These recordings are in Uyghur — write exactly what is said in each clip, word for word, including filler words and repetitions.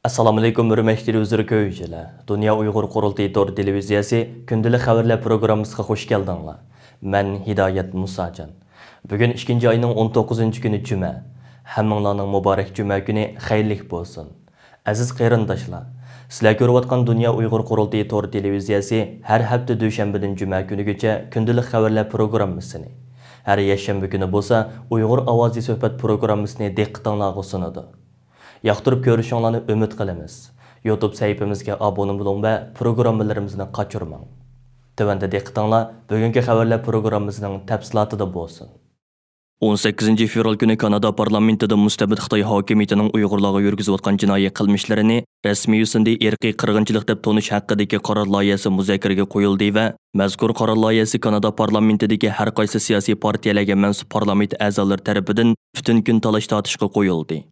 ئەسسالامۇئەلەيكۇم، ھۆرمەتلىك تېلېۋىزور كۆرگۈچىلەر. دۇنيا ئۇيغۇر قۇرۇلتىيى تور تېلېۋىزىيەسى كۈندىلىك خەۋەرلەر پروگراممىسىغا خۇش كەلدىڭلار. مەن ھىدايەت مۇساجان. بۈگۈن ئىككىنچى ئاينىڭ ئون توققۇزىنچى كۈنى جۈمە. ھەممىڭلارنىڭ مۇبارەك جۈمە كۈنى خەيرلىك بولسۇن. ئەزىز قېرىنداشلار، سىلەر كۆرۈۋاتقان دۇنيا ئۇيغۇر قۇرۇلتىيى تور تېلېۋىزىيەسى ھەر ھەپتە دۈشەنبىدىن جۈمە كۈنىگىچە كۈندىلىك خەۋەرلەر پروگراممىسىنى، ھەر يەكشەنبە كۈنى بولسا ئۇيغۇر ئاۋازى سۆھبەت پروگراممىسىنى دىققىتىڭلارغا سۇنىدۇ. ياقتۇرۇپ كۆرۈشۈڭلارنى ئۈمىد قىلىمىز. يۇتۇب سەھىپىمىزگە ئابۇنە بولۇڭ ۋە پروگراممىلىرىمىزنى قاچۇرماڭ. تۆۋەندە دىققىتىڭلار بۈگۈنكى خەۋەرلەر پروگراممىسىنىڭ تەپسىلاتىدا بولسۇن. ئون سەككىزىنچى فېۋرال كۈنى كانادا پارلامېنتىدا مۇستەبىت خىتاي ھاكىمىيىتىنىڭ ئۇيغۇرلارغا يۈرگۈزۈۋاتقان جىنايى قىلمىشلىرىنى رەسمىي يۈزىنى ئىرقىي قىرغىنچىلىق دەپ تونۇش ھەققىدىكى قارار لايىھەسى مۇزاكىرىگە قويۇلدى ۋە مەزكۇر قارار لايىھەسى كانادا پارلامېنتىدىكى ھەر قايسى سىياسىي پارتىيەلەرگە مەنسۇپ پارلامېنت ئەزالىرى تەرىپىدىن پۈتۈن كۈن تالاش-تارتىشقا قويۇلدى.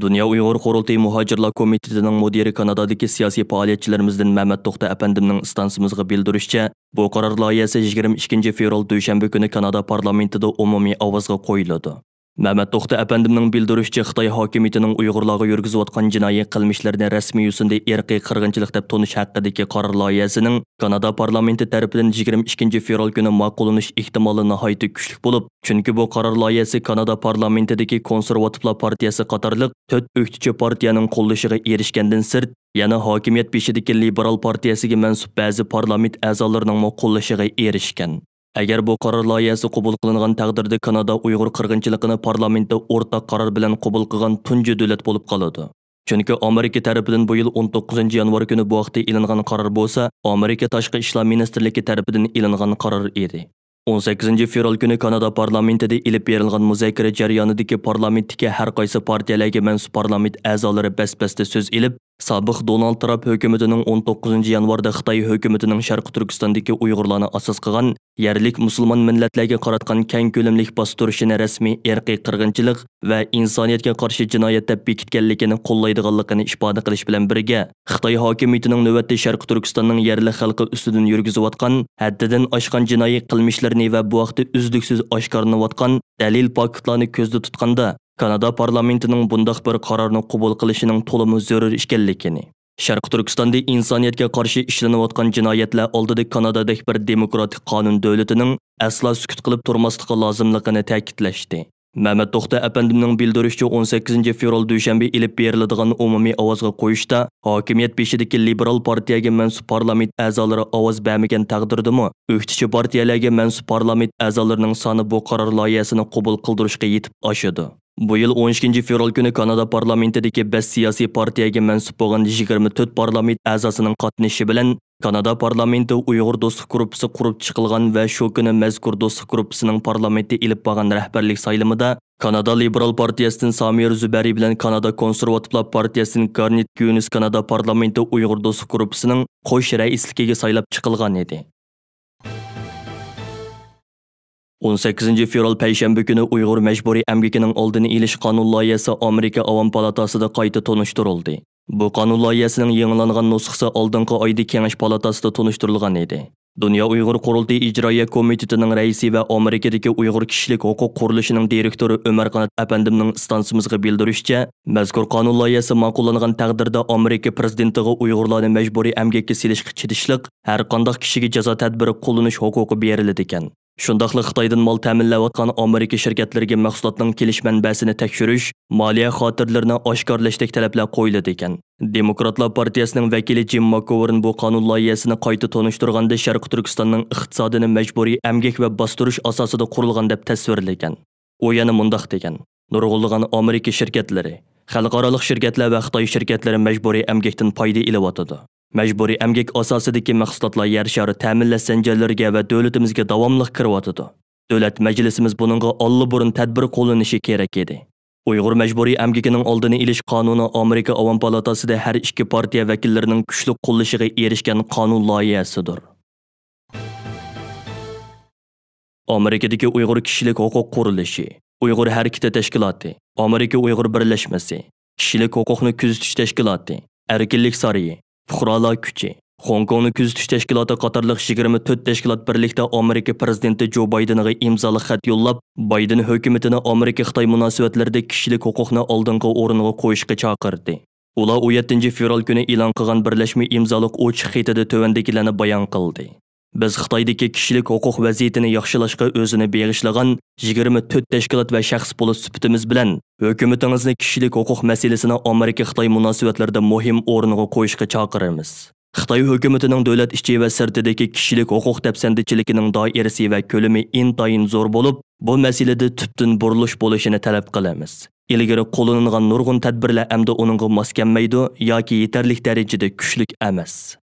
دۇنيا ئۇيغۇر قۇرۇلتىيى مۇھاجىرلار كومىتېتىنىڭ مۇدىرى، كانادادىكى سىياسىي پائالىيەتچىلىرىمىزدىن مەمەت توختى ئەپەندىمنىڭ ئىستانسىمىزغا بىلدۈرۈشىچە، بۇ قارار لايىھەسى يىگىرمە ئىككىنچى فېۋرال دۈشەنبە كۈنى كانادا پارلامېنتىدا ئومۇمىي ئاۋازغا قويۇلىدۇ. مەمەت توختى ئەپەندىمنىڭ بىلدۈرۈشىچە، خىتاي ھاكىمىيىتىنىڭ ئۇيغۇرلارغا يۈرگۈزۈۋاتقان جىنايى قىلمىشلىرىنى رەسمىي يۈزىنى ئىرقىي قىرغىنچىلىق دەپ تونۇش ھەققىدىكى قارار لايىھەسىنىڭ كانادا پارلامېنتى تەرىپىدىن يىگىرمە ئىككىنچى فېۋرال كۈنى ماقۇللىنىش ئېھتىمالى ناھايىتى كۈچلۈك بولۇپ، چۈنكى بۇ قارار لايىھەسى كانادا پارلامېنتىدىكى كونسېرۋاتىپلار پارتىيەسى قاتارلىق تۆت ئۆكتىچى پارتىيەنىڭ قوللىشىغا ئېرىشكەندىن سىرت، يەنە ھاكىمىيەت بېشىدىكى لىبېرال پارتىيەسىگە مەنسۇپ بەزى پارلامېنت ئەزالىرىنىڭمۇ قوللىشىغا ئېرىشكەن. ئەگەر بۇ قارار لايىھەسى قوبۇل قىلىنغان تەقدىردە، كانادا ئۇيغۇر قىرغىنچىلىقىنى پارلامېنتتا ئورتاق قارار بىلەن قوبۇل قىلغان تۇنجى دۆلەت بولۇپ قالىدۇ. چۈنكى ئامېرىكا تەرىپىدىن بۇ يىل ئون توققۇزىنچى يانۋار كۈنى بۇ ھەقتە ئېلىنغان قارار بولسا، ئامېرىكا تاشقى ئىشلار مىنىستىرلىكى تەرىپىدىن ئېلىنغان قارار ئىدى. ئون سەككىزىنچى فېۋرال كۈنى كانادا پارلامېنتىدا ئېلىپ بېرىلغان مۇزاكىرە جەريانىدىكى پارلامېنتتىكى ھەر قايسى پارتىيەلەرگە مەنسۇپ پارلامېنت ئەزالىرى بەس-بەستە سۆز ئېلىپ، سابىق دونالد ترامپ ھۆكۈمىتىنىڭ ئون توققۇزىنچى يانۋاردا خىتاي ھۆكۈمىتىنىڭ شەرقىي تۈركىستاندىكى ئۇيغۇرلارنى ئاساس قىلغان يەرلىك مۇسۇلمان مىللەتلەرگە قاراتقان كەڭ كۆلەملىك باستۇرۇشىنى رەسمىي ئىرقىي قىرغىنچىلىق ۋە ئىنسانىيەتكە قارشى جىنايەت دەپ بېكىتكەنلىكىنى قوللايدىغانلىقىنى ئىپادە قىلىش بىلەن بىرگە، خىتاي ھاكىمىيىتىنىڭ نۆۋەتتە شەرقىي تۈركىستاننىڭ يەرلىك خەلقى ئۈستىدىن يۈرگۈزۈۋاتقان ھەددىدىن ئاشقان جىنايى قىلمىشلىرىنى ۋە بۇ ھەقتە ئۈزلۈكسىز ئاشكارىلىنىۋاتقان دەلىل پاكىتلارنى كۆزدە تۇتقاندا، كانادا پارلامېنتىنىڭ بۇنداق بىر قارارنى قوبۇل قىلىشىنىڭ تولىمۇ زۆرۈر ئىكەنلىكىنى، شەرقىي تۈركىستاندا ئىنسانىيەتكە قارشى ئىشلىنىۋاتقان جىنايەتلەر ئالدىدا كانادادەك بىر دېموكراتىك قانۇن دۆلىتىنىڭ ئەسلا سۈكۈت قىلىپ تۇرماسلىقى لازىملىقىنى تەكىتلەشتى. مەمەت توختى ئەپەندىمنىڭ بىلدۈرۈشىچە، ئون سەككىزىنچى فېۋرال دۈشەنبە ئېلىپ بېرىلىدىغان ئومۇمىي ئاۋازغا قويۇشتا، ھاكىمىيەت بېشىدىكى لىبېرال پارتىيەگە مەنسۇپ پارلامېنت ئەزالىرى ئاۋاز بەرمىگەن تەقدىردىمۇ، ئۆكتىچى پارتىيەلەرگە مەنسۇپ پارلامېنت ئەزالىرىنىڭ سانى بۇ قارار لايىھەسىنى قوبۇل قىلدۇرۇشقا يېتىپ ئاشىدۇ. بۇ يىل ئون ئىككىنچى فېۋرال كۈنى كانادا پارلامېنتىدىكى بەش سىياسىي پارتىيەگە مەنسۇپ بولغان يىگىرمە تۆت پارلامېنت ئەزاسىنىڭ قاتنىشىشى بىلەن، كانادا پارلامېنتى ئۇيغۇر دوستلۇق گۇرۇپپىسى قۇرۇپ چىقىلغان ۋە شۇ كۈنى مەزكۇر دوستلۇق گۇرۇپپىسىنىڭ پارلامېنتتا ئېلىپ بارغان رەھبەرلىك سايلىمىدا كانادا لىبېرال پارتىيەسىدىن سامىر زۇبەرى بىلەن كانادا كونسېرۋاتىپلار پارتىيەسىدىن گارنېت كيۇنىس كانادا پارلامېنتى ئۇيغۇر دوستلۇق گۇرۇپپىسىنىڭ قوش رەئىسلىكىگە سايلاپ چىقىلغان ئىدى. ئون سەككىزىنچى فېۋرال پەيشەنبە كۈنى ئۇيغۇر مەجبۇرىي ئەمگىكىنىڭ ئالدىنى ئېلىش قانۇن لايىھەسى ئامېرىكا ئاۋام پالاتاسىدا قايتا تونۇشتۇرۇلدى. بۇ قانۇن لايىھەسىنىڭ يېڭىلانغان نۇسخىسى ئالدىنقى ئايدا كېڭەش پالاتاسىدا تونۇشتۇرۇلغان ئىدى. دۇنيا ئۇيغۇر قۇرۇلتىيى ئىجرائىيە كومىتېتىنىڭ رەئىسى ۋە ئامېرىكىدىكى ئۇيغۇر كىشىلىك ھوقۇق قۇرۇلۇشىنىڭ دىرېكتورى ئۆمەر قانات ئەپەندىمنىڭ ئىستانسىمىزغا بىلدۈرۈشىچە، مەزكۇر قانۇن لايىھەسى ماقۇللانغان تەقدىردە، ئامېرىكا پىرېزىدېنتىغا ئۇيغۇرلارنى مەجبۇرىي ئەمگەككە سېلىشقا چېتىشلىق ھەر قانداق كىشىگە جازا تەدبىرى قوللىنىش ھوقۇقى بېرىلىدىكەن. شۇنداقلا خىتايدىن مال تەمىنلەۋاتقان ئامېرىكا شىركەتلىرىگە مەھسۇلاتنىڭ كېلىش مەنبەسىنى تەكشۈرۈش، مالىيە خاتىرىلىرىنى ئاشكارىلاشتەك تەلەپلەر قويۇلىدىكەن. دېموكراتلار پارتىيەسىنىڭ ۋەكىلى جىم ماكگوۋېرن بۇ قانۇن لايىھەسىنى قايتا تونۇشتۇرغاندا، شەرقىي تۈركىستاننىڭ ئىقتىسادىنى مەجبۇرىي ئەمگەك ۋە باستۇرۇش ئاساسىدا قۇرۇلغان دەپ تەسۋىرلىگەن. ئۇ يەنە مۇنداق دېگەن: نۇرغۇنلىغان ئامېرىكا شىركەتلىرى، خەلقئارالىق شىركەتلەر ۋە خىتاي شىركەتلىرى مەجبۇرىي ئەمگەكتىن پايدا ئېلىۋاتىدۇ. مەجبۇرىي ئەمگەك ئاساسىدىكى مەھسۇلاتلار يەر شارى تەمىنلەش زەنجىرلىرىگە ۋە دۆلىتىمىزگە داۋاملىق كىرىۋاتىدۇ. دۆلەت مەجلىسىمىز بۇنىڭغا ئاللىبۇرۇن تەدبىر قوللىنىشى كېرەك ئىدى. ئۇيغۇر مەجبۇرىي ئەمگىكىنىڭ ئالدىنى ئېلىش قانۇنى ئامېرىكا ئاۋام پالاتاسىدا ھەر ئىككى پارتىيە ۋەكىللىرىنىڭ كۈچلۈك قوللىشىغا ئېرىشكەن قانۇن لايىھەسىدۇر. ئامېرىكىدىكى ئۇيغۇر كىشىلىك ھوقۇق قۇرۇلۇشى، ئۇيغۇر ھەرىكىتى تەشكىلاتى، ئامېرىكا ئۇيغۇر بىرلەشمىسى، كىشىلىك ھوقۇقنى كۆزىتىش تەشكىلاتى، ئەركىنلىك سارىيى، پۇقرالار كۈچى، خوڭكوڭنى كۆزىتىش تەشكىلاتى قاتارلىق يىگىرمە تۆت تەشكىلات بىرلىكتە ئامېرىكا پىرېزىدېنتى جو بايدېنغا ئىمزالىق خەت يوللاپ، بايدېن ھۆكۈمىتىنى ئامېرىكا-خىتاي مۇناسىۋەتلىرىدە كىشىلىك ھوقۇقنى ئالدىنقى ئورۇنغا قويۇشقا چاقىردى. ئۇلار ئون يەتتىنچى فېۋرال كۈنى ئېلان قىلغان بىرلەشمە ئىمزالىق ئوچۇق خېتىدە تۆۋەندىكىلەرنى بايان قىلدى. بىز خىتايدىكى كىشىلىك ھوقۇق ۋەزىيىتىنى ياخشىلاشقا ئۆزىنى بېغىشلىغان يىگىرمە تۆت تەشكىلات ۋە شەخس پولات سۈپىتىمىز بىلەن ھۆكۈمىتىڭىزنى كىشىلىك ھوقۇق مەسىلىسىنى ئامېرىكا-خىتاي مۇناسىۋەتلىرىدە مۇھىم ئورۇنغا قويۇشقا چاقىرىمىز. خىتاي ھۆكۈمىتىنىڭ دۆلەت ئىچى ۋە سىرتىدىكى كىشىلىك ھوقۇق دەپسەندىچىلىكىنىڭ دائىرىسى ۋە كۆلىمى ئىنتايىن زور بولۇپ، بۇ مەسىلىدە تۈپتىن بۇرۇلۇش بولۇشىنى تەلەپ قىلىمىز. ئىلگىرى قوللىنىلغان نۇرغۇن تەدبىرلەر ئەمدى ئۇنىڭغا ماس كەلمەيدۇ ياكى يېتەرلىك دەرىجىدە كۈچلۈك ئەمەس.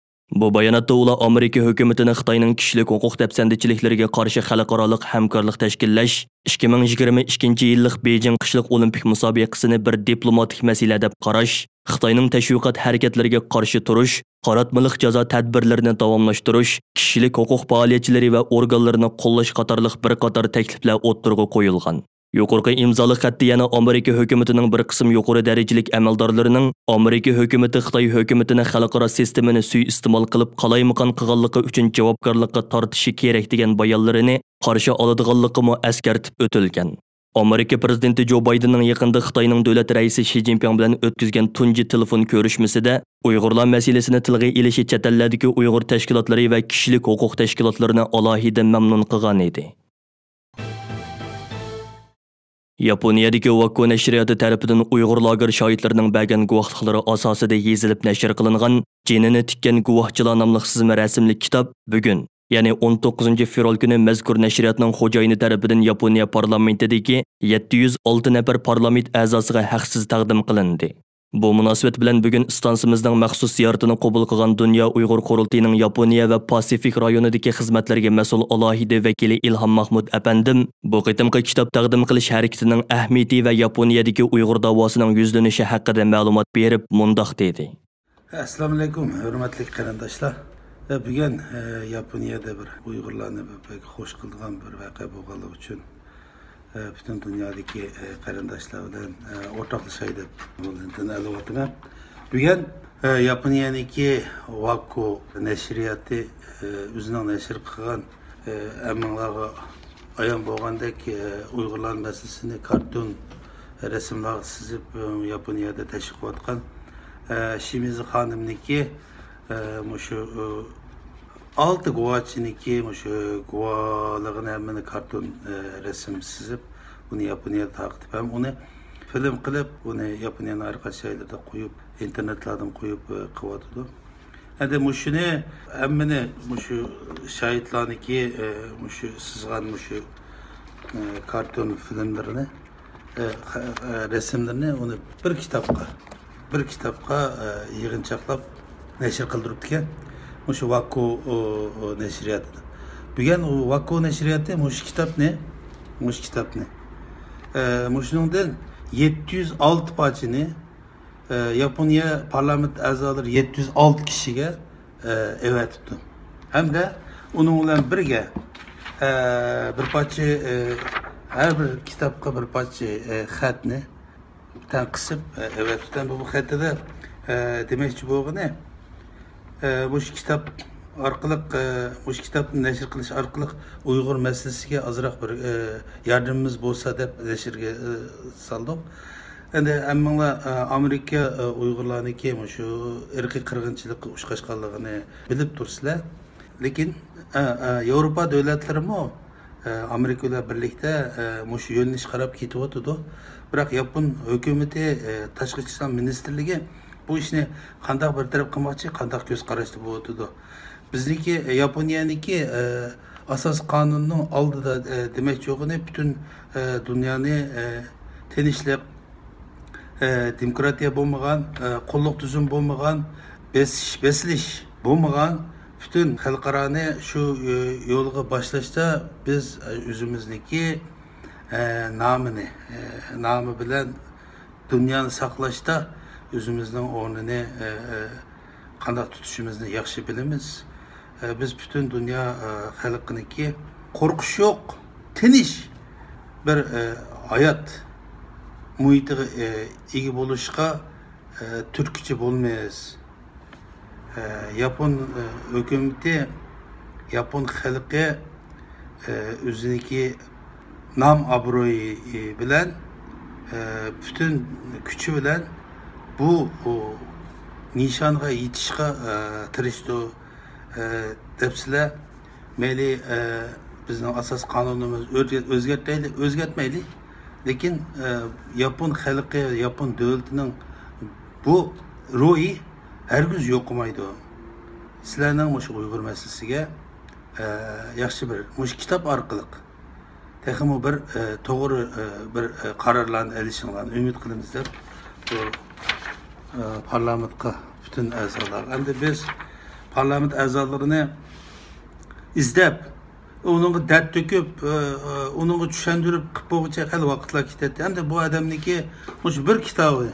بۇ باياناتتا ئۇلار ئامېرىكا ھۆكۈمىتىنى خىتاينىڭ كىشىلىك ھوقۇق دەپسەندىچىلىكلىرىگە قارشى خەلقئارالىق ھەمكارلىق تەشكىللەش، ئىككى مىڭ يىگىرمە ئىككىنچى يىللىق بېيجىڭ قىشلىق ئولىمپىك مۇسابىقىسىنى بىر دىپلوماتىك مەسىلە دەپ قاراش، خىتاينىڭ تەشۋىقات ھەرىكەتلىرىگە قارشى تۇرۇش، قاراتمىلىق جازا تەدبىرلىرىنى داۋاملاشتۇرۇش، كىشىلىك ھوقۇق پائالىيەتچىلىرى ۋە ئورگانلىرىنى قوللاش قاتارلىق بىر قاتار تەكلىپلەر ئوتتۇرىغا قويۇلغان. يۇقىرىقى ئىمزالىق خەتتە يەنە ئامېرىكا ھۆكۈمىتىنىڭ بىر قىسىم يۇقىرى دەرىجىلىك ئەمەلدارلىرىنىڭ ئامېرىكا ھۆكۈمىتى خىتاي ھۆكۈمىتىنى خەلقئارا سىستېمىنى سۈيىئىستېمال قىلىپ، قالايمىقان قىلغانلىقى ئۈچۈن جاۋابكارلىققا تارتىشى كېرەك دېگەن بايانلىرىنى قارشى ئالىدىغانلىقىمۇ ئەسكەرتىپ ئۆتۈلگەن. ئامېرىكا پىرېزىدېنتى جو بايدېننىڭ يېقىندا خىتاينىڭ دۆلەت رەئىسى شى جىنپىڭ بىلەن ئۆتكۈزگەن تۇنجى تېلېفون كۆرۈشمىسىدە ئۇيغۇرلار مەسىلىسىنى تىلغا ئېلىشى چەت ئەللەردىكى ئۇيغۇر تەشكىلاتلىرى ۋە كىشىلىك ھوقۇق تەشكىلاتلىرىنى ئالاھىدە مەمنۇن قىلغان ئىدى. ياپونىيەدىكى ۋاككو نەشرىياتى تەرىپىدىن ئۇيغۇر لاگېر شاھىتلىرىنىڭ بەرگەن گۇۋاھلىقلىرى ئاساسىدا يېزىلىپ نەشر قىلىنغان جېنىنى تىككەن گۇۋاھچىلار ناملىق سىزما رەسىملىك كىتاب بۈگۈن، يەنى ئون توققۇزىنچى فېۋرال كۈنى مەزكۇر نەشرىياتنىڭ خوجايىنى تەرىپىدىن ياپونىيە پارلامېنتىدىكى يەتتە يۈز ئالتە نەپەر پارلامېنت ئەزاسىغا ھەقسىز تەقدىم قىلىندى. بۇ مۇناسىۋەت بىلەن بۈگۈن ئىستانسىمىزنىڭ مەخسۇس زىيارىتىنى قوبۇل قىلغان دۇنيا ئۇيغۇر قۇرۇلتىيىنىڭ ياپونىيە ۋە پاسىفىك رايونىدىكى خىزمەتلەرگە مەسئۇل ئالاھىدە ۋەكىلى ئىلھام ماھمۇت ئەپەندىم بۇ قېتىمقى كىتاب تەقدىم قىلىش ھەرىكىتىنىڭ ئەھمىيىتى ۋە ياپونىيەدىكى ئۇيغۇر داۋاسىنىڭ يۈزلىنىشى ھەققىدە مەلۇمات بېرىپ مۇنداق دېدى. ئەسسالامۇئەلەيكۇم، ھۆرمەتلىك قېرىنداشلار. بۈگۈن، ئە، ياپونىيەدە بىر ئۇيغۇرلارنى بەك خوش قىلىدىغان بىر ۋەقە بولغانلىقى ئۈچۈن، ئە، پۈتۈن دۇنيادىكى، ئە، قېرىنداشلار بىلەن، ئە، ئورتاقلىشاي دەپ بۇنى ئەلۋاتىمەن. بۈگۈن، ئە، ياپونىيەنىڭكى ۋاكۇ نەشرىياتى، ئە، ئۆزىنىڭ نەشر قىلغان، ئە، ھەممىڭلارغا ئايان بولغاندەك، ئە، ئۇيغۇرلار مەسىلىسىنى كارتون رەسىملەرگە سىزىپ، ئە، ياپونىيەدە تەشۋىق قىلىۋاتقان، ئە، شىمىزى خانىمنىڭكى، ئە، مۇشۇ، ئە، ئالتە گۇۋاچىنىڭكى مۇشۇ گۇۋالىقىنى ھەممىنى كارتون، ئە، رەسىم سىزىپ، ئۇنى ياپونىيەدە تارقىتىپ، ھەم ئۇنى فىلىم قىلىپ، ئۇنى ياپونىيەنىڭ ھەر قايسى جايلىرىدا قويۇپ، ئىنتېرنېتلاردىن قويۇپ، ئە، قىلىۋاتىدۇ. ئەندى مۇشۇنى ھەممىنى مۇشۇ شاھىتلارنىڭكى، ئە، مۇشۇ سىزغان مۇشۇ، ئە، كارتون فىلىملىرىنى، ئە، خە-، ئە، رەسىملىرىنى ئۇنى بىر كىتابقا، بىر كىتابقا، ئە، يىغىنچاقلاپ نەشر قىلدۇرۇپتىكەن. مۇشۇ ۋاكۇ، ئۇ، ئۇ نەشرىياتىدا. بۈگۈن ئۇ ۋاكۇ نەشرىياتى مۇشۇ كىتابنى، مۇشۇ كىتابنى، ئە، مۇشۇنىڭدىن يەتتە يۈز ئالتە پارچىنى، ئە، ياپونىيە پارلامېنت ئەزالىرى يەتتە يۈز ئالتە كىشىگە، ئە، ئەۋەتىپتۇ. ھەمدە ئۇنىڭ بىلەن بىرگە، ئە، بىر پارچە، ئە، ھەر بىر كىتابقا بىر پارچە، ئە، خەتنى تەڭ قىسىپ، ئە، ئەۋەتىپتۇ. بۇ، بۇ خەتتە، ئە، دېمەكچى بولغىنى، ئە، مۇشۇ كىتاب ئارقىلىق، ئە، مۇشۇ كىتابنى نەشر قىلىش ئارقىلىق ئۇيغۇر مەسىلىسىگە ئازراق بىر، ئە، ياردىمىمىز بولسا دەپ نەشرگە، ئە، سالدۇق. ئەندى ھەممىڭلار، ئە، ئامېرىكا، ئە، ئۇيغۇرلارنىڭكى مۇشۇ ئىرقىي قىرغىنچىلىققا ئۇچراشقانلىقىنى بىلىپ تۇرسىلەر. لېكىن، ئە، ئە، ياۋروپا دۆلەتلىرىمۇ، ئە، ئامېرىكا بىلەن بىرلىكتە، ئە، مۇشۇ يۆنىلىشكە قاراپ كېتىۋاتىدۇ. بىراق ياپون ھۆكۈمىتى، ئە، تاشقى ئىشلار مىنىستىرلىكى بۇ ئىشنى قانداق بىر تەرەپ قىلماقچى، قانداق كۆز قاراشتا بولۇۋاتىدۇ. بىزنىڭكى، ياپونىيەنىڭكى، ئە، ئاساسىي قانۇننىڭ ئالدىدا، ئە، دېمەكچى بولغىنى پۈتۈن، ئە، دۇنيانى، ئە، تىنچلىق، ئە، دېموكراتىيە بولمىغان، ئە، قۇللۇق تۈزۈم بولمىغان، بېسىش، بېسىلىش بولمىغان، پۈتۈن خەلقئارانى شۇ، ئە، يولغا باشلاشتا بىز، ئە، ئۆزىمىزنىڭكى، ئە، نامىنى، ئە، نامى بىلەن دۇنيانى ساقلاشتا ئۆزىمىزنىڭ ئورنىنى، ئە، ئە، قانداق تۇتۇشىمىزنى ياخشى بىلىمىز. ئە، بىز پۈتۈن دۇنيا، ئە، خەلقىنىڭكى قورقۇش يوق، تىنچ بىر، ئە، ھايات مۇھىتىغا، ئە، ئىگە بولۇشقا، ئە، تۈرتكىچى بولىمىز. ئە، ياپون، ئە، ھۆكۈمىتى، ياپون خەلقى، ئە، ئۆزىنىڭكى نام-ئابرۇيى بىلەن، ئە، پۈتۈن كۈچى بىلەن بۇ، ئۇ، نىشانغا يېتىشقا، ئە، تىرىشىدۇ، ئە، دەپسىلە. مەيلى، ئە، بىزنىڭ ئاساسىي قانۇنىمىز ئۆزگە-، ئۆزگەرتەيلى، ئۆزگەرتمەيلى. لېكىن، ئە، ياپون خەلقى، ياپون دۆلىتىنىڭ بۇ روھى ھەرگىز يوقىمايدۇ. سىلەرنىڭ مۇشۇ ئۇيغۇر مەسىلىسىگە، ئە، ياخشى بىر مۇشۇ كىتاب ئارقىلىق تېخىمۇ بىر، ئە، توغرا، ئە، بىر، ئە، قارارلارنى ئېلىشىڭلارنى ئۈمىد قىلىمىز دەپ، بۇ، ئە، پارلامېنتقا پۈتۈن ئەزالار. ئەمدى بىز پارلامېنت ئەزالىرىنى ئىزدەپ، ئۇنىڭغا دەرد تۆكۈپ، ئە، ئە، ئۇنىڭغا چۈشەندۈرۈپ قىلىپ بولغۇچە خېلى ۋاقىتلار كېتەتتى. ئەمدى بۇ ئادەمنىڭكى مۇشۇ بىر كىتابى،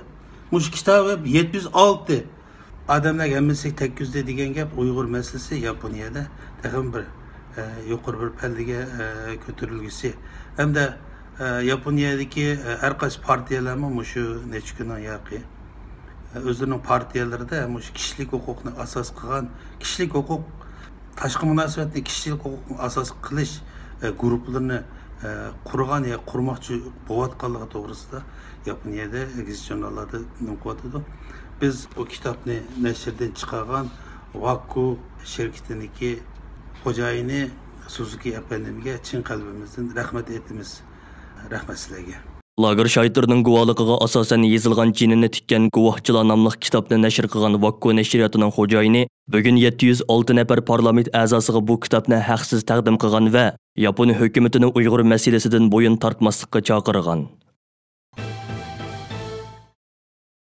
مۇشۇ كىتابى يەتتە يۈز ئالتە ئادەملەرگە ھەممىسىگە تەگكۈزدى دېگەن گەپ. ئۇيغۇر مەسىلىسى ياپونىيەدە تېخىمۇ بىر، ئە، يۇقىرى بىر پەللىگە، ئە، كۆتۈرۈلگۈسى. ھەمدە، ئە، ياپونىيەدىكى، ئە، ھەر قايسى پارتىيەلەرمۇ مۇشۇ نەچچە كۈننىڭ ياقى، ئە، ئۆزلىرىنىڭ پارتىيەلىرىدە مۇشۇ كىشىلىك ھوقۇقنى ئاساس قىلغان، كىشىلىك ھوقۇق، تاشقى مۇناسىۋەتنى كىشىلىك ھوقۇقنى ئاساس قىلىش، ئە، گۇرۇپپىلىرىنى، ئە، قۇرغان يا قۇرماقچى بولۇۋاتقانلىقى توغرىسىدا ياپونىيەدە گېزىت ژۇرناللاردا نېمە قىلىۋاتىدۇ. بىز بۇ كىتابنى نەشردىن چىقارغان ۋاككۇ شىركىتىنىڭكى خوجايىنى سۇزۇكى ئەپەندىمگە چىن قەلبىمىزدىن رەھمەت ئېيتىمىز. رەھمەت سىلەرگە. لاگېر شاھىتلىرىنىڭ گۇۋاھلىقىغا ئاساسەن يېزىلغان جېنىنى تىككەن گۇۋاھچىلار ناملىق كىتابنى نەشر قىلغان ۋاككۇ نەشرىياتىنىڭ خوجايىنى بۈگۈن يەتتە يۈز ئالتە نەپەر پارلامېنت ئەزاسىغا بۇ كىتابنى ھەقسىز تەقدىم قىلغان ۋە ياپون ھۆكۈمىتىنى ئۇيغۇر مەسىلىسىدىن بويۇن تارتماسلىققا چاقىرغان.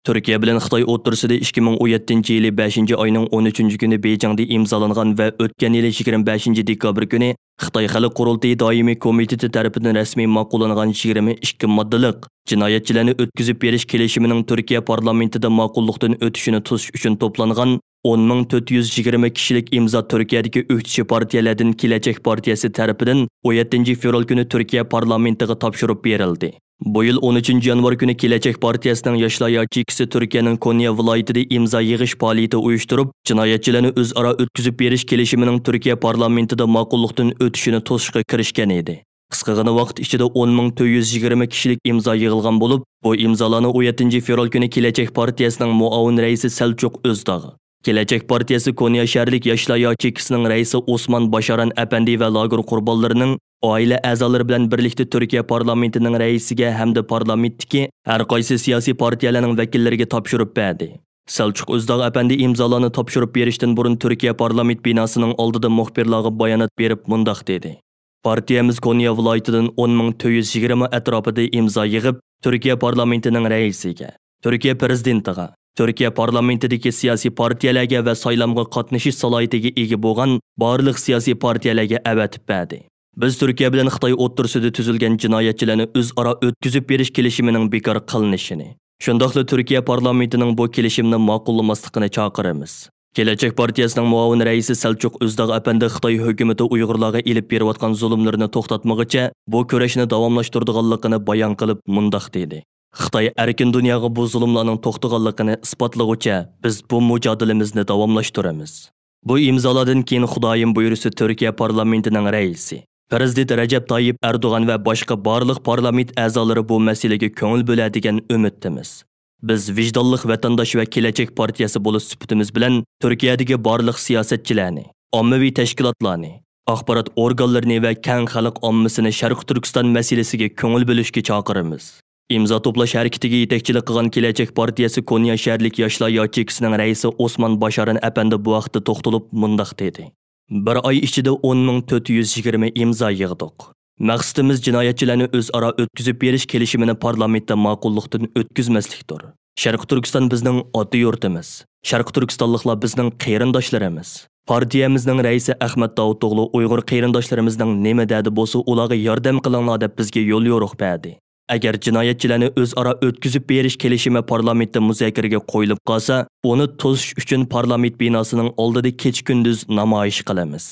تۈركىيە بىلەن خىتاي ئوتتۇرىسىدا ئىككى مىڭ ئون يەتتىنچى يىلى بەشىنچى ئاينىڭ ئون ئۈچىنچى كۈنى بېيجىڭدا ئىمزالانغان ۋە ئۆتكەن يىلى يىگىرمە بەشىنچى دېكابىر كۈنى خىتاي خەلق قۇرۇلتىيى دائىمىي كومىتېتى تەرىپىدىن رەسمىي ماقۇللانغان يىگىرمە ئىككى ماددىلىق جىنايەتچىلەرنى ئۆتكۈزۈپ بېرىش كېلىشىمىنىڭ تۈركىيە پارلامېنتىدا ماقۇللۇقتىن ئۆتۈشىنى توسۇش ئۈچۈن توپلانغان ئون مىڭ تۆت يۈز يىگىرمە كىشىلىك ئىمزا تۈركىيەدىكى ئۆكتىچى پارتىيەلەردىن كېلەچەك پارتىيەسى تەرىپىدىن ئون يەتتىنچى فېۋرال كۈنى تۈركىيە پارلامېنتىغا تاپشۇرۇپ بېرىلدى. بۇ يىل ئون ئۈچىنچى يانۋار كۈنى كېلەچەك پارتىيەسىنىڭ ياشلار ياچېيكىسى تۈركىيەنىڭ كونيا ۋىلايىتىدە ئىمزا يىغىش پائالىيىتى ئۇيۇشتۇرۇپ، جىنايەتچىلەرنى ئۆزئارا ئۆتكۈزۈپ بېرىش كېلىشىمىنىڭ تۈركىيە پارلامېنتىدا ماقۇللۇقتىن ئۆتۈشىنى توسۇشقا كىرىشكەن ئىدى. قىسقىغىنە ۋاقىت ئىچىدە ئون مىڭ تۆت يۈز يىگىرمە كىشىلىك ئىمزا يىغىلغان بولۇپ، بۇ ئىمزالارنى ئون يەتتىنچى فېۋرال كۈنى كېلەچەك پارتىيەسىنىڭ مۇئاۋىن رەئىسى سەلچۇق ئۆزداغ، كېلەچەك پارتىيەسى كونيا شەھەرلىك ياشلار ياچېيكىسىنىڭ رەئىسى ئوسمان باشاران ئەپەندى ۋە لاگېر قۇربانلىرىنىڭ ئائىلە ئەزالىرى بىلەن بىرلىكتە تۈركىيە پارلامېنتىنىڭ رەئىسىگە ھەمدە پارلامېنتتىكى ھەر قايسى سىياسىي پارتىيەلەرنىڭ ۋەكىللىرىگە تاپشۇرۇپ بەردى. سەلچۇق ئۆزداغ ئەپەندى ئىمزالارنى تاپشۇرۇپ بېرىشتىن بۇرۇن تۈركىيە پارلامېنت بىناسىنىڭ ئالدىدا مۇخبىرلارغا بايانات بېرىپ مۇنداق دېدى: پارتىيەمىز كونيا ۋىلايىتىدىن ئون مىڭ تۆت يۈز يىگىرمە ئەتراپىدا ئىمزا يىغىپ، تۈركىيە پارلامېنتىنىڭ رەئىسىگە، تۈركىيە پىرېزىدېنتىغا، تۈركىيە پارلامېنتىدىكى سىياسىي پارتىيەلەرگە ۋە سايلامغا قاتنىشىش سالاھىيىتىگە ئىگە بولغان بارلىق سىياسىي پارتىيەلەرگە ئەۋەتىپ بەردى. بىز تۈركىيە بىلەن خىتاي ئوتتۇرىسىدا تۈزۈلگەن جىنايەتچىلەرنى ئۆزئارا ئۆتكۈزۈپ بېرىش كېلىشىمىنىڭ بىكار قىلىنىشىنى، شۇنداقلا تۈركىيە پارلامېنتىنىڭ بۇ كېلىشىمنى ماقۇللىماسلىقىنى چاقىرىمىز. كېلەچەك پارتىيەسىنىڭ مۇئاۋىن رەئىسى سەلچۇق ئۆزداغ ئەپەندى خىتاي ھۆكۈمىتى ئۇيغۇرلارغا ئېلىپ بېرىۋاتقان زۇلۇملىرىنى توختاتمىغۇچە، بۇ كۈرەشنى داۋاملاشتۇرىدىغانلىقىنى بايان قىلىپ مۇنداق دېدى: خىتاي ئەركىن دۇنياغا بۇ زۇلۇملارنىڭ توختىغانلىقىنى ئىسپاتلىغۇچە، بىز بۇ مۇجادىلىمىزنى داۋاملاشتۇرىمىز. بۇ ئىمزالاردىن كېيىن خۇدايىم بۇيرۇسا تۈركىيە پارلامېنتىنىڭ رەئىسى، پىرېزىدېنت رەجەپ تايىپ ئەردوغان ۋە باشقا بارلىق پارلامېنت ئەزالىرى بۇ مەسىلىگە كۆڭۈل بۆلەر دېگەن ئۈمىدتىمىز. بىز ۋىجدانلىق ۋەتەنداش ۋە كېلەچەك پارتىيەسى بولۇش سۈپىتىمىز بىلەن تۈركىيەدىكى بارلىق سىياسەتچىلەرنى، ئاممىۋى تەشكىلاتلارنى، ئاخبارات ئورگانلىرىنى ۋە كەڭ خەلق ئاممىسىنى شەرقىي تۈركىستان مەسىلىسىگە كۆڭۈل بۆلۈشكە چاقىرىمىز. ئىمزا توپلاش ھەرىكىتىگە يېتەكچىلىك قىلغان كېلەچەك پارتىيەسى كونيا شەھەرلىك ياشلار ياچېيكىسىنىڭ رەئىسى ئوسمان باشاران ئەپەندى بۇ ھەقتە توختىلىپ مۇنداق دېدى: بىر ئاي ئىچىدە ئون مىڭ تۆت يۈز يىگىرمە ئىمزا يىغدۇق. مەقسىتىمىز جىنايەتچىلەرنى ئۆزئارا ئۆتكۈزۈپ بېرىش كېلىشىمىنى پارلامېنتتا ماقۇللۇقتىن ئۆتكۈزمەسلىكتۇر. شەرقىي تۈركىستان بىزنىڭ ئاتا يۇرتىمىز. شەرقىي تۈركىستانلىقلار بىزنىڭ قېرىنداشلىرىمىز. پارتىيەمىزنىڭ رەئىسى ئەخمەت داۋۇتئوغلۇ ئۇيغۇر قېرىنداشلىرىمىزنىڭ نېمە دەردى بولسا ئۇلارغا ياردەم قىلىڭلار دەپ بىزگە يوليورۇق بەردى. ئەگەر جىنايەتچىلەرنى ئۆزئارا ئۆتكۈزۈپ بېرىش كېلىشىمى پارلامېنتتا مۇزاكىرىگە قويۇلۇپ قالسا، ئۇنى توسۇش ئۈچۈن پارلامېنت بىناسىنىڭ ئالدىدا كېچە-كۈندۈز نامايىش قىلىمىز.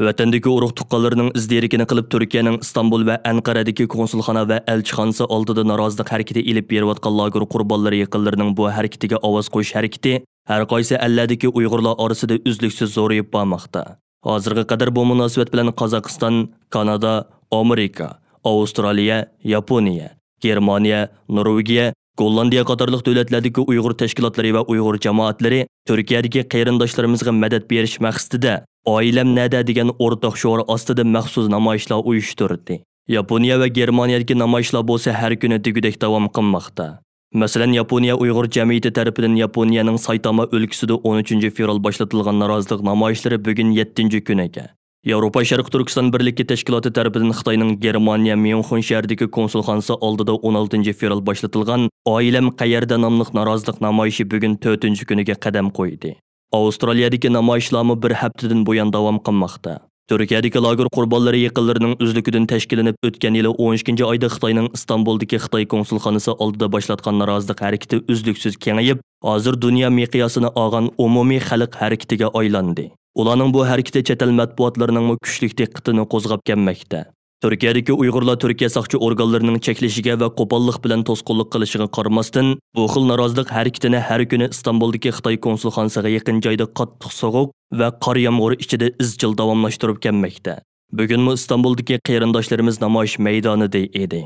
ۋەتەندىكى ئۇرۇق-تۇغقانلىرىنىڭ ئىز دېرىكىنى قىلىپ، تۈركىيەنىڭ ئىستانبۇل ۋە ئەنقەرەدىكى كونسۇلخانا ۋە ئەلچىخانىسى ئالدىدا نارازىلىق ھەرىكىتى ئېلىپ بېرىۋاتقان لاگېر قۇربانلىرى يېقىنلىرىنىڭ بۇ ھەرىكىتىگە ئاۋاز قوشۇش ھەرىكىتى ھەر قايسى ئەللەردىكى ئۇيغۇرلار ئارىسىدا ئۈزلۈكسىز زورىيىپ بارماقتا. ھازىرغا قەدەر بۇ مۇناسىۋەت بىلەن قازاقىستان، كانادا، ئامېرىكا، ئاۋسترالىيە، ياپونىيە، گېرمانىيە، نورۋېگىيە، گوللاندىيە قاتارلىق دۆلەتلەردىكى ئۇيغۇر تەشكىلاتلىرى ۋە ئۇيغۇر جامائەتلىرى تۈركىيەدىكى قېرىنداشلىرىمىزغا مەدەت بېرىش مەقسىتىدە ئائىلەم نەدە دېگەن ئورتاق شوئار ئاستىدا مەخسۇس نامايىشلار ئۇيۇشتۇردى. ياپونىيە ۋە گېرمانىيەدىكى نامايىشلار بولسا ھەر كۈنى دېگۈدەك داۋام قىلماقتا. مەسىلەن، ياپونىيە ئۇيغۇر جەمئىيىتى تەرىپىدىن ياپونىيەنىڭ سايتاما ئۆلكىسىدە ئون ئۈچىنچى فېۋرال باشلىتىلغان نارازىلىق نامايىشلىرى بۈگۈن يەتتىنچى كۈنىگە، ياۋروپا شەرقىي تۈركىستان بىرلىكى تەشكىلاتى تەرىپىدىن خىتاينىڭ گېرمانىيە ميۇنخېن شەھىرىدىكى كونسۇلخانىسى ئالدىدا ئون ئالتىنچى فېۋرال باشلىتىلغان ئائىلەم قەيەردە ناملىق نارازىلىق نامايىشى بۈگۈن تۆتىنچى كۈنىگە قەدەم قويدى. ئاۋسترالىيەدىكى نامايىشلارمۇ بىر ھەپتىدىن بۇيان داۋام قىلماقتا. تۈركىيەدىكى لاگېر قۇربانلىرى يېقىنلىرىنىڭ ئۆزلۈكىدىن تەشكىللىنىپ، ئۆتكەن يىلى ئون ئىككىنچى ئايدا خىتاينىڭ ئىستانبۇلدىكى خىتاي كونسۇلخانىسى ئالدىدا باشلاتقان نارازىلىق ھەرىكىتى ئۈزلۈكسىز كېڭىيىپ، ھازىر دۇنيا مىقياسىنى ئالغان ئومۇمىي خەلق ھەرىكىتىگە ئايلاندى. ئۇلارنىڭ بۇ ھەرىكىتى چەت ئەل مەتبۇئاتلىرىنىڭمۇ كۈچلۈك دىققىتىنى قوزغاپ كەلمەكتە. تۈركىيەدىكى ئۇيغۇرلار تۈركىيە ساقچى ئورگانلىرىنىڭ چەكلىشىگە ۋە قوپاللىق بىلەن توسقۇنلۇق قىلىشىغا قارىماستىن، بۇ خىل نارازىلىق ھەرىكىتىنى ھەر كۈنى ئىستانبۇلدىكى خىتاي كونسۇلخانىسىغا يېقىن جايدا قاتتىق سوغۇق ۋە قار يامغۇر ئىچىدە ئىزچىل داۋاملاشتۇرۇپ كەلمەكتە. بۈگۈنمۇ ئىستانبۇلدىكى قېرىنداشلىرىمىز نامايىش مەيدانىدا ئىدى.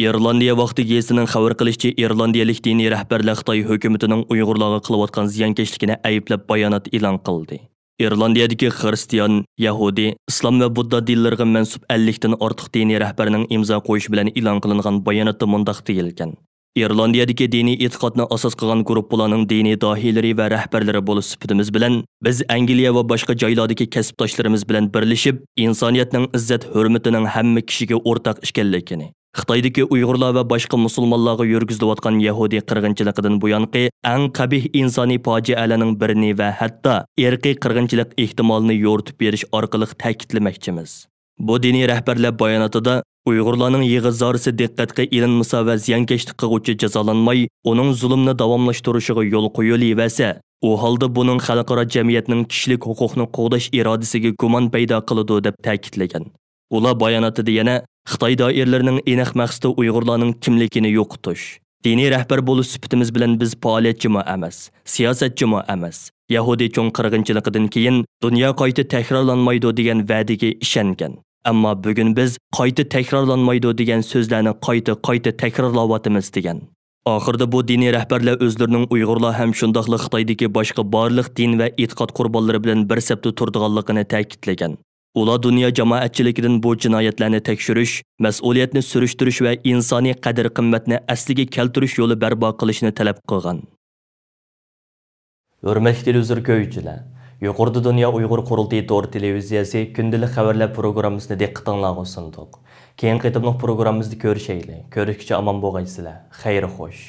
ئىرلاندىيە ۋاقتى گېزىتىنىڭ خەۋەر قىلىشىچە، ئىرلاندىيەلىك دىنىي رەھبەرلەر خىتاي ھۆكۈمىتىنىڭ ئۇيغۇرلارغا قىلىۋاتقان زىيانكەشلىكىنى ئەيىبلەپ بايانات ئېلان قىلدى. ئىرلاندىيەدىكى خىرىستىيان، يەھۇدىي، ئىسلام ۋە بۇددا دىنلىرىغا مەنسۇپ ئەللىكتىن ئارتۇق دىنىي رەھبەرنىڭ ئىمزا قويۇشى بىلەن ئېلان قىلىنغان باياناتتا مۇنداق دېيىلگەن: ئىرلاندىيەدىكى دىنىي ئېتىقادنى ئاساس قىلغان گۇرۇپپىلارنىڭ دىنىي داھىيلىرى ۋە رەھبەرلىرى بولۇش سۈپىتىمىز بىلەن، بىز ئەنگلىيە ۋە باشقا جايلاردىكى كەسىپداشلىرىمىز بىلەن بىرلىشىپ، ئىنسانىيەتنىڭ ئىززەت-ھۆرمىتىنىڭ ھەممە كىشىگە ئورتاق ئىكەنلىكىنى، خىتايدىكى ئۇيغۇرلار ۋە باشقا مۇسۇلمانلارغا يۈرگۈزۈلۈۋاتقان يەھۇدىي قىرغىنچىلىقىدىن بۇيانقى ئەڭ قەبىھ ئىنسانىي پاجىئەلەرنىڭ بىرىنى ۋە ھەتتا ئىرقىي قىرغىنچىلىق ئېھتىمالىنى يورۇتۇپ بېرىش ئارقىلىق تەكىتلىمەكچىمىز. بۇ دىنىي رەھبەرلەر باياناتىدا، ئۇيغۇرلارنىڭ يىغا-زارىسى دىققەتكە ئېلىنمىسا ۋە زىيانكەشلىك قىلغۇچى جازالانماي، ئۇنىڭ زۇلۇمنى داۋاملاشتۇرۇشىغا يول قويۇلۇۋەرسە، ئۇ ھالدا بۇنىڭ خەلقئارا جەمئىيەتنىڭ كىشىلىك ھوقۇقنى قوغداش ئىرادىسىگە گۇمان پەيدا قىلىدۇ، دەپ تەكىتلىگەن. ئۇلار باياناتىدا يەنە خىتاي دائىرىلىرىنىڭ ئېنىق مەقسىتى ئۇيغۇرلارنىڭ كىملىكىنى يوقىتىش، دىنىي رەھبەر بولۇش سۈپىتىمىز بىلەن بىز پائالىيەتچىمۇ ئەمەس، سىياسەتچىمۇ ئەمەس، يەھۇدىي چوڭ قىرغىنچىلىقىدىن كېيىن دۇنيا قايتا تەكرارلانمايدۇ دېگەن ۋەدىگە ئىشەنگەن. ئەمما بۈگۈن بىز قايتا تەكرارلانمايدۇ دېگەن سۆزلەرنى قايتا-قايتا تەكرارلاۋاتىمىز، دېگەن. ئاخىرىدا بۇ دىنىي رەھبەرلەر ئۆزلىرىنىڭ ئۇيغۇرلار ھەم شۇنداقلا خىتايدىكى باشقا بارلىق دىن ۋە ئېتىقاد قۇربانلىرى بىلەن بىر سەپتە تۇرىدىغانلىقىنى تەكىتلىگەن. ئۇلار دۇنيا جامائەتچىلىكىدىن بۇ جىنايەتلەرنى تەكشۈرۈش، مەسئۇلىيەتنى سۈرۈشتۈرۈش ۋە ئىنسانىي قەدىر-قىممەتنى ئەسلىگە كەلتۈرۈش يولى بەرپا قىلىشنى تەلەپ قىلغان. ھۆرمەتلىك تېلېۋىزور كۆرگۈچىلەر، يۇقىرىدا دۇنيا ئۇيغۇر قۇرۇلتىيى تور تېلېۋىزىيەسى كۈندىلىك خەۋەرلەر پروگراممىسىنى دىققىتىڭلارغا سۇندۇق. كېيىنكى قېتىملىق پروگراممىمىزدا كۆرۈشەيلى. كۆرۈشكىچە ئامان بولغايسىلەر. خەير خوش.